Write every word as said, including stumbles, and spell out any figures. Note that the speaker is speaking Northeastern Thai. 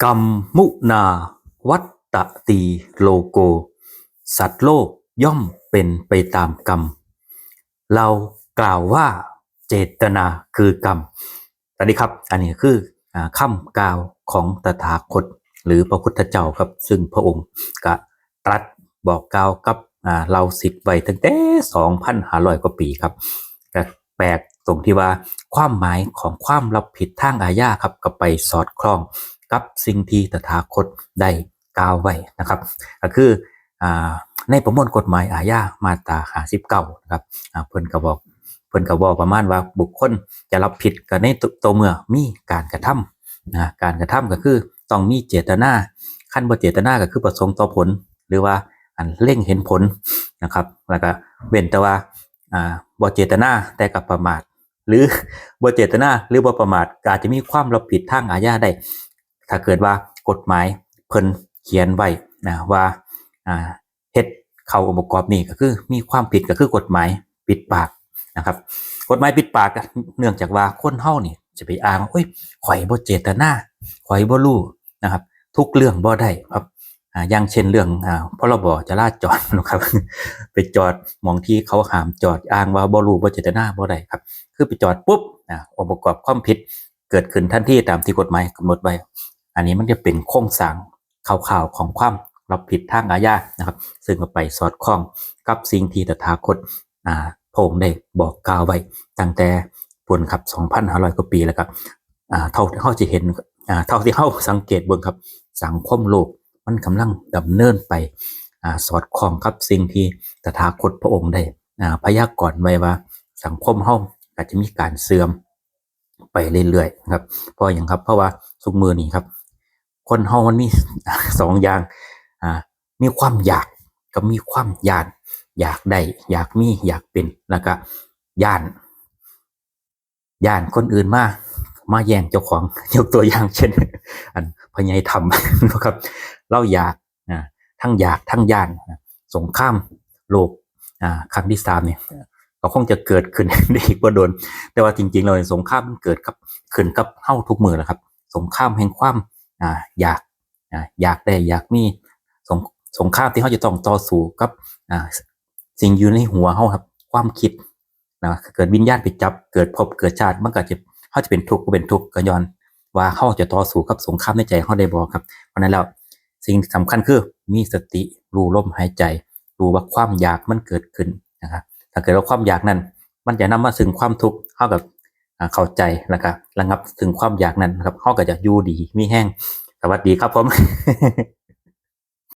กรรมุนาวัตตตีโลโก สัตว์โลกย่อมเป็นไปตามกรรม เรากล่าวว่าเจตนาคือกรรม สวัสดีครับ อันนี้คืออ่าคำกล่าวของตถาคต หรือพระพุทธเจ้าครับ ซึ่งพระองค์ก็ตรัสบอกกล่าวกับอ่าเหล่าศิษย์ไว้ตั้งแต่ สองพันห้าร้อย กว่าปีครับ ก็แปลกตรงที่ว่าความหมายของความรับผิดทางอาญาครับ ก็ไปสอดคล้องกับสิ่งที่ตถาคตได้กล่าวไว้นะครับ ก็คืออ่าในประมวลกฎหมายอาญามาตรา ห้าสิบเก้า นะครับอ่าเพิ่นก็บอก เพิ่นก็บอกประมาณว่าบุคคลจะรับผิดก็ในตัวเมื่อมีการกระทำนะ การกระทำก็คือต้องมีเจตนา คันบ่เจตนาก็คือประสงค์ต่อผล หรือว่าอันเล็งเห็นผลนะครับ แล้วก็เว้นแต่ว่าอ่าบ่เจตนาแต่ก็ประมาท หรือบ่เจตนาหรือบ่ประมาท ก็อาจจะมีความรับผิดทางอาญาได้ ถ้าเกิดว่ากฎหมายเพิ่นเขียนไว้นะว่าอ่า เฮ็ดเข้าองค์ประกอบนี้ก็คือมีความผิดก็คือกฎหมายปิดปากนะครับ กฎหมายปิดปากก็เนื่องจากว่าคนเฮานี่จะไปอ้างว่า โอ้ย ข่อยบ่เจตนา ข่อยบ่รู้นะครับ ทุกเรื่องบ่ได้ครับอ่าอย่างเช่นเรื่องอ่าพรบจราจรนะครับ ไปจอดหม่องที่เขาห้ามจอด อ้างว่าบ่รู้บ่เจตนาบ่ได้ครับ คือไปจอดปุ๊บอ่าองค์ประกอบความผิดเกิดขึ้นทันทีตามที่กฎหมายกำหนดไว้ อันนี้มันจะเป็นโครงสร้างคร่าวๆของความรับผิดทางอาญานะครับ ซึ่งก็ไปสอดคล้องกับสิ่งที่ตถาคตอ่าพระองค์ได้บอกกล่าวไว้ตั้งแต่พุ้นครับ สองพันห้าร้อย กว่าปีแล้วครับอ่าเท่าที่เฮาจะเห็นอ่าเท่าที่เฮาสังเกตเบิ่งครับ สังคมโลกมันกำลังดำเนินไปอ่าสอดคล้องกับสิ่งที่ตถาคตพระองค์ได้อ่าพยากรณ์ไว้ว่าสังคมเฮาก็จะมีการเสื่อมไปเรื่อยๆนะครับ เพราะหยังครับ เพราะว่าซุมื้อนี้ครับ คนเฮามันมี สองอย่างอ่ามีความอยากกับมีความย้าน อยากได้ อยากมี อยากเป็น แล้วก็ย้าน ย้านคนอื่นมา มาแย่งเจ้าของ ยกตัวอย่างเช่น อันพ่อใหญ่ทำนะครับ ลาวอยากนะ ทั้งอยากทั้งย้านนะ สงครามโลกอ่าครั้งที่สามเนี่ย ก็คงจะเกิดขึ้นได้อีกบ่โดน แต่ว่าจริงๆแล้วเนี่ยสงครามมันเกิดกับ ขึ้นกับเฮาทุกมื้อแหละครับ สงครามแห่งความอ่าอยากอ่าอยากได้ อยากมี สงสงครามที่เฮาจะต้องต่อสู้กับอ่าสิ่งอยู่ในหัวเฮาครับ ความคิดนะ เกิดวิญญาณไปจับ เกิดภพเกิดชาติ มันก็จะ เฮาจะเป็นทุกข์ บ่เป็นทุกข์ ก็ย้อนว่าเฮาจะต่อสู้กับสงครามในใจเฮาได้บ่ครับ เพราะฉะนั้นแล้ว สิ่งสำคัญคือมีสติ รู้ลมหายใจ รู้ว่าความอยากมันเกิดขึ้นนะครับ ถ้าเกิดว่าความอยากนั้น มันจะนำมาซึ่งความทุกข์ เฮาก็อ่าเข้าใจ แล้วก็ระงับซึ่งความอยากนั้นนะครับ เฮาก็จะอยู่ดีมีแฮง สวัสดีครับผม